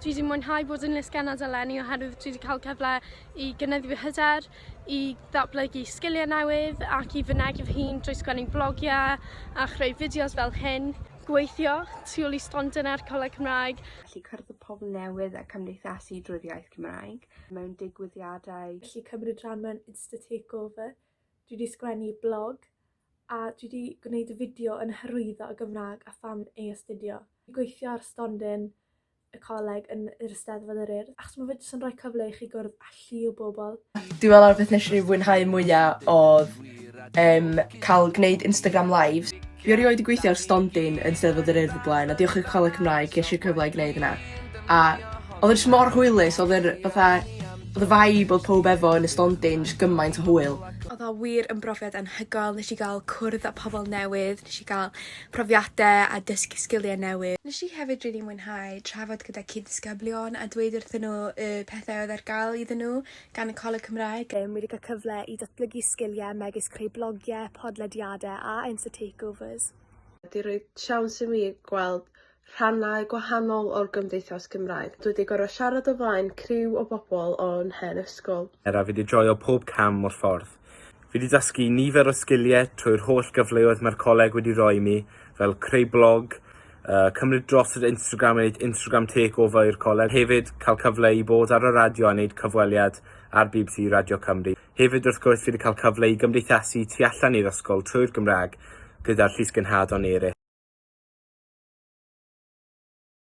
Dwi 'di mwynhau bod yn Lysgennad eleni oherwydd dwi 'di cael cyfle i gynyddu fy hyder, i ddatblygu sgiliau newydd ac i fynegi fy hun drwy sgwennu blogiau a chreu fideos fel hyn. Gweithio tu ôl i stondin ar Coleg Cymraeg. Gallu cwrdd â pobl newydd a cymdeithasu drwy'r iaith Cymraeg mewn digwyddiadau. Gallu cymryd rhan mewn Insta Takeover. Dwi 'di sgwennu blog a dwi 'di gwneud fideo yn hyrwyddo y Gymraeg a pham ei astudio. Gweithio ar stondin y coleg yn yr Eisteddfod yr Urdd achos ma' fe jyst yn rhoi cyfle i chi gwrdd â llu o bobol. Dwi me'wl o'r peth nesh i fwynhau mwya odd yym ca'l gneud Instagram lives. Fi erioed 'di gweithio ar stondin yn Steddfod yr Urdd o blaen a diolch i'r Coleg Cymraeg gesh i'r cyfle i gneud hwnna. A odd o jys mor hwylus odd yr fatha odd y vibe odd powb efo yn y stondin jys gymaint o hwyl. Odd o wir yn brofiad anhygoel nesh i ga'l cwrdd â pobol newydd nesh i ga'l profiade a dysgu sgilie newydd. Nesh i hefyd rili mwynhau trafod gyda cyd-ddisgyblion a dweud wrthyn nhw y pethau oedd ar gael iddyn nhw gan y Coleg Cymraeg. Yym wedi cael cyfle i datblygu sgilie megis creu blogie, podlediade a Insta Takeovers. 'Di roi siawns i mi gweld rhannau gwahanol o'r gymdeithas Gymraeg. Dwi 'di gor'o' siarad o flaen criw o bobol o'n hen ysgol. A fi 'di joio pob cam o'r ffordd. Fi 'di dysgu nifer o sgilie trwy'r holl gyfleoedd mae'r coleg wedi roi i mi, fel creu blog, yy cymryd dros yr Instagram a neud Instagram takeover i'r coleg. Hefyd ca'l cyfle i bod ar y radio a neud cyfweliad ar bbc Radio Cymru. Hefyd wrth gwrs fi 'di ca'l cyfle i gymdeithasu tu allan i'r ysgol trwy'r Gymra'g gyda'r llysgenhadon eryll.